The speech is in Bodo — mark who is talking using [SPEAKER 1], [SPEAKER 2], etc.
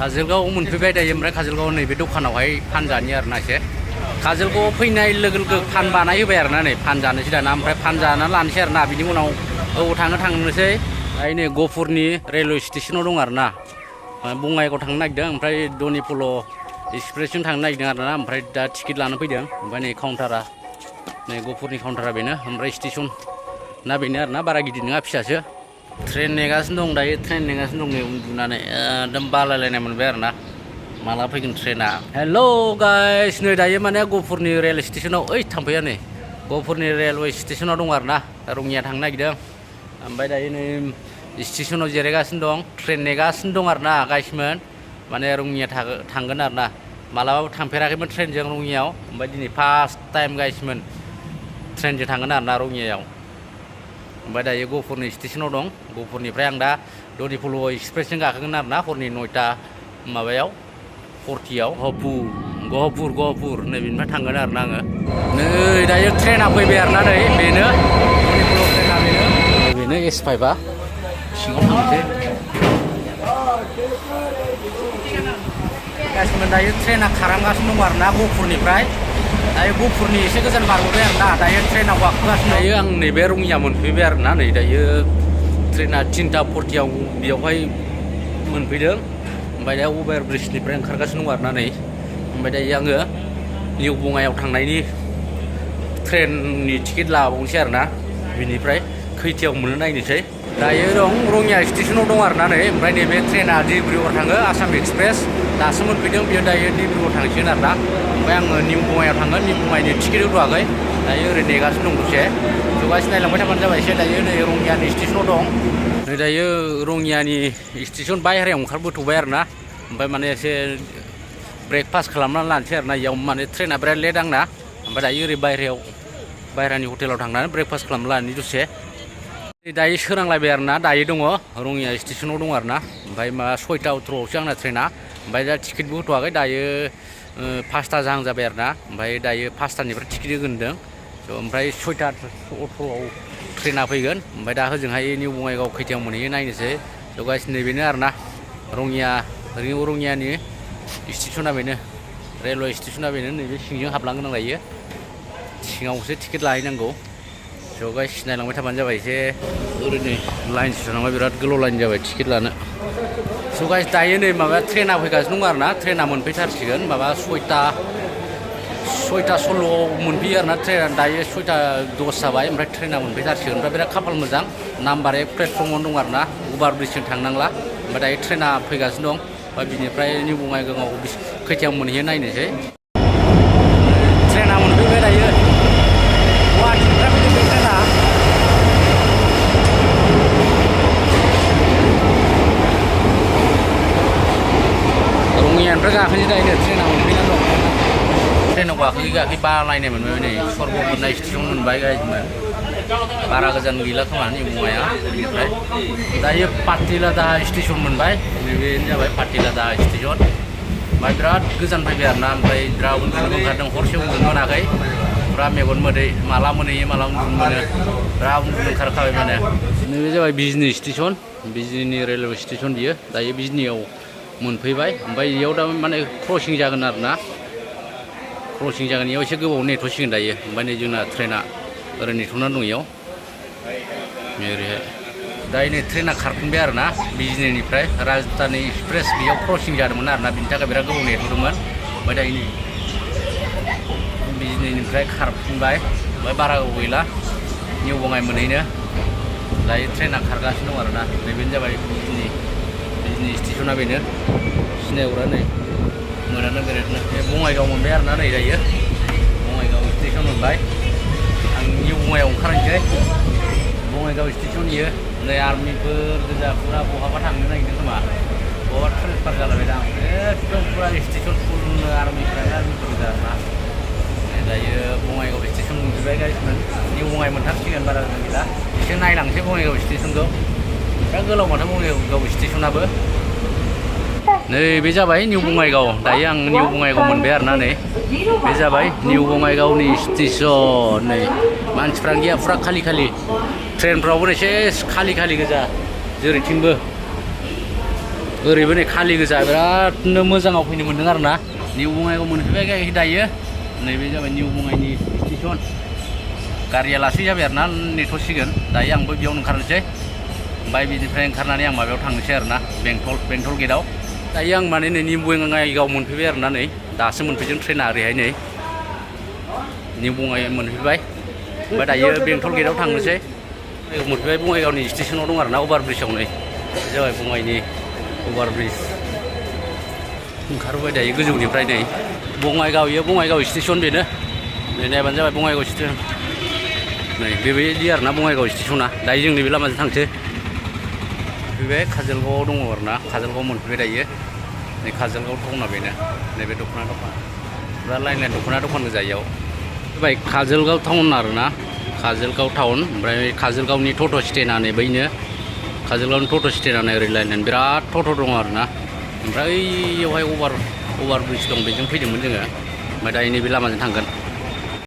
[SPEAKER 1] काजलगाव मोनफैबाय दायो ओमफ्राय काजलगाव नैबे दखानावहाय फानजानि आरोना एसे काजलगाव फैनाय लोगो लोगो फान बानाय होबाय आरोना नै फानजानोसै दाना ओमफ्राय फानजाना लानोसै आरोना बिनि उनाव थांनोसै ओमफ्राय नै गहपुरनि रेलवे स्टेसनाव दं आरोना बङाइगाव थांनो नागिरदों ओमफ्राय धनिपल' एक्सप्रेसजों थांनो नागिरदों आरोना ओमफ्राय दा टिकेट लानो फैदों ओमफ्राय नै काउन्टारा नै गहपुरनि काउन्टारा बेनो ओमफ्राय स्टेसन ना बेनो आरोना बारा गिदिर नङा फिसासो ट्रेन नेगासिनो दं दायो ट्रेन नेगासिनो दं नै उन्दुनानै एकदम बालायलायनाय मोनबाय आरोना माला फैगोन ट्रेना हेलौ गाइस नै दायो माने गहपुरनि रेल स्टेसनाव ओइ थांफैया नै गहपुरनि रेलवे स्टेसनाव दं आरोना रङिया थांनो नागिरदों ओमफ्राय दायो नै स्टेसनाव जिरायगासिनो दं ट्रेन नेगासिनो दं आरोना गाइसमोन माने रङिया थांगोन आरोना मालाबाबो थांफेराखैमोन ट्रेनजों रङियाव ओमफ्राय दिनै फार्स्ट टाइम गाइसमोन ट्रेनजों थांगोन आरोना रङियायाव ओमफ्राय दायो गहपुरनि स्टेसनाव दं गहपुरनिफ्राय आं दा धनिपल' एक्सप्रेसजों गाखोगोन आरोना हरनि 9टा माबायाव 40आव गहपुर नैबेनिफ्राय थांगोन आरोना आङो नै दायो ट्रेना फैबाय आरोना नै बेनो धनिपल' ट्रेना बेनो S5आ सिङाव थांनोसै गासिबो दायो ट्रेना खारलांगासिनो दं आरोना गहपुरनिफ्राय दायो गहपुरनि एसे गोजान बारबोबाय आरोना दायो ट्रेनाव गाखोगासिनो दायो आं नैबे रङिया मोनफैबाय आरोना नै दायो ट्रेना 3टा 40आव बेयावहाय मोनफैदों ओमफ्राय दा अभार ब्रिजनिफ्राय ओंखारगासिनो दं आरोना नै ओमफ्राय दायो आङो निउ बङाइयाव थांनायनि ट्रेननि टिकेट लाबावनोसै आरोना बिनिफ्राय खैथायाव मोनो नायनोसै दायो दं रङिया स्टेसनाव दं आरोना नै ओमफ्राय नैबे ट्रेना डिब्रुगड़ थाङो आसाम एक्सप्रेस दासो मोनफैदों बेयो दायो डिब्रुगड़ थांसिगोन आरोना ओमफ्य आङो निउ बङाइयाव थांगोन निउ बङाइनि टिकेट होथ'वाखै दायो ओरै नेगासिनो दं दसे जगासिनो नायलांबाय थाबानो जाबाय एसे दायो नै रङियानि स्टेसनाव दं नै दायो रङियानि स्टेसन बायहेरायाव ओंखारबोथ'बाय आरोना ओमफ्राय माने एसे ब्रेकफास्ट खालामनानै लानोसै आरोना इयाव माने ट्रेना बिराद लेट आंना ओमफ्राय दायो ओरै बायहेरानि हटेलाव थांनानै ब्रेकफास्ट खालामना लानि दसे दायो सोरांलायबाय आरोना दायो दङ रङिया स्टेसनाव दं आरोना ओमफ्राय माबा 6टा 18आवसो आंना ट्रेना ओमफ्राय दा टिकेटबो होथ'वाखै दायो 5टा जाहां जाबाय आरोना ओमफ्राय दायो 5टानिफ्राय टिकेट होगोन होनदों ओमफ्राय 6टा 18आव ट्रेना फैगोन ओमफ्राय दा होजोंहाय निउ बङाइगाव खैथायाव मोनहैयो नायनोसै स' गाइस नैबेनो आरोना रङियानि स्टेसना बेनो रेलवे स्टेसना बेनो नैबे सिंजों हाबलांगोनां जायो सिङावसो टिकेट लाहैनांगौ स' गाइस नायलांबाय थाबानो जाबाय एसे ओरैनो लाइन थांबाय बिराद गोलाव लाइन जाबाय टिकेट लानो स' गाइस दायो नै माबा ट्रेना फैगासिनो दं आरोना ट्रेना मोनफैथारसिगोन माबा 6टा 16 मोनफैयो आरोना ट्रेना दायो 6टा 10 जाबाय ओमफ्राय ट्रेना मोनफैथारसिगोन ओमफ्राय बिराद खाफाल मोजां नाम्बार 1 प्लेटफर्मावनो दं आरोना अभार ब्रिजजों थांनांला ओमफ्राय दायो ट्रेना फैगासिनो दं ओमफ्राय बिनिफ्राय निउ बङाइगावआव खैथायाव मोनहैयो नायनोसै ट्रेना मोनफैबाय दायो गुवाहाटीनिफ्राय फैदों बे ट्रेना रङियानिफ्राय गाखोनोसै दायो ट्रेना मोनफैना दं ट्रेनाव गाखोयै बालायनाय मोनबाय नै सर्ग मोननाय स्टेसन मोनबाय गाइजमोन बारा गोजान गैला खोमा निउ बङाइया बेनिफ्राय दायो पाटिलादाहा स्टेसन मोनबाय बेनो जाबाय पाटिलादाहा स्टेसन ओमफ्राय बिराद गोजान फैबाय आरोना ओमफ्राय बिराद उन्दुनो ओंखारदों हरसे उन्दुनो मोनाखै फुरा मेगन मोदै माला मोनहैयो माला उन्दुनो मोनो बिराद उन्दुनो ओंखारखाबाय माने नैबे जाबाय बिजनि स्टेसन बिजनिनि रेलवे स्टेसन बियो दायो बिजनियाव मोनफैबाय ओमफ्राय बेयाव दा माने क्रसिं जागोन आरोना क्रसिं जागोन इयाव एसे गोबाव नेथ'सिगोन दायो ओमफ्राय नै जोंना ट्रेना ओरै नेथ'नानै दं इयाव ओरैहाय दायो नै ट्रेना खारफिनबाय आरोना बिजनिनिफ्राय राजधानि एक्सप्रेस बेयाव क्रसिं जादोंमोन आरोना बिनि थाखाय बिराद गोबाव नेथ'दोंमोन ओमफ्राय दायो नै बिजनिनिफ्राय खारफिनबाय ओमफ्राय बारा गोबाव गैला निउ बङाइ मोनहैनो दायो ट्रेना खारगासिनो दं आरोना बेनो जाबाय बिजनि स्टेसना बेनो सिनायहरा नै मोनानो बिरादनो बे बङाइगाव मोनबाय आरोना नै दायो बङाइगाव स्टेसन मोनबाय आं निउ बङाइयाव ओंखारनोसै बङाइगाव स्टेसन इयो नै आर्मिफोर गोजा फुरा बहाबा थांनो नागिरदों खोमा बहाबा ट्रेन्सफार जालायबाय दा एकदम फुरा स्टेसन फुलनो आर्मिफोर गोजा आरोना दायो बङाइगाव स्टेसन मोनफैबाय गाइसमोन निउ बङाइ मोनथारसिगोन बारा गोजान गैला एसे नायलांसै बङाइगाव स्टेसनखौ बिराद गोलाव माथो बङाइगाव स्टेसनाबो नै बे जाबाय निउ बङाइगाव दायो आं निउ बङाइगाव मोनबाय आरोना नै बे जाबाय निउ बङाइगावनि स्टेसन नै मानसिफ्रा गैया फुरा खालि ट्रेनफ्रावबो एसे खालि गोजा जेरैथिंबो ओरैबो नै खालि गोजा बिरादनो मोजाङाव फैनो मोन्दों आरो ना निउ बङाइगाव मोनफैबाय दायो नैबे जाबाय निउ बङाइनि स्टेसन गारिया लासै जाबाय आरो ना नेथ'सिगोन दायो आंबो बेयावनो ओंखारनोसै ओमफ्राय बिनिफ्राय ओंखारनानै आं माबायाव थांनोसै आरो ना बेंटल गेटआव दायो आं माने नै निउ बङाइगाव मोनफैबाय आरो ना नै दासो मोनफैदों ट्रेना ओरैहाय नै निउ बङाइ मोनफैबाय ओमफ्राय दायो बेंटल गेटआव थांनोसै मोनफैबाय बङाइगावनि स्टेसनाव दं आरो ना अभार ब्रिजआव नै जाबाय बङाइनि अभार ब्रिज ओंखारबाय दायो गोजौनिफ्राय नै बङाइगाव स्टेसन बेनो नै नायबानो जाबाय बङाइगाव स्टेसन नै बेबायदि आरो ना बङाइगाव स्टेसना दायो जों नैबे लामाजों थांसै फैबाय काजलगावआव दङ आरो ना काजलगाव मोनफैबाय दायो नै काजलगाव टाउना बेनो नैबे दख'ना दखान दा लाइन दख'ना दखान गोजायाव फैबाय काजलगाव टाउन आरो ना काजलगाव टाउन ओमफ्राय काजलगावनि टट' स्टेना नै बैनो काजलगावनि टट' स्टेना ओरै लाइन बिराद टट' दङ आरो ना ओमफ्राय बैयावहाय अभार ब्रिज दं बेजों फैदोंमोन जोङो ओमफ्राय दायो नैबे लामाजों थांगोन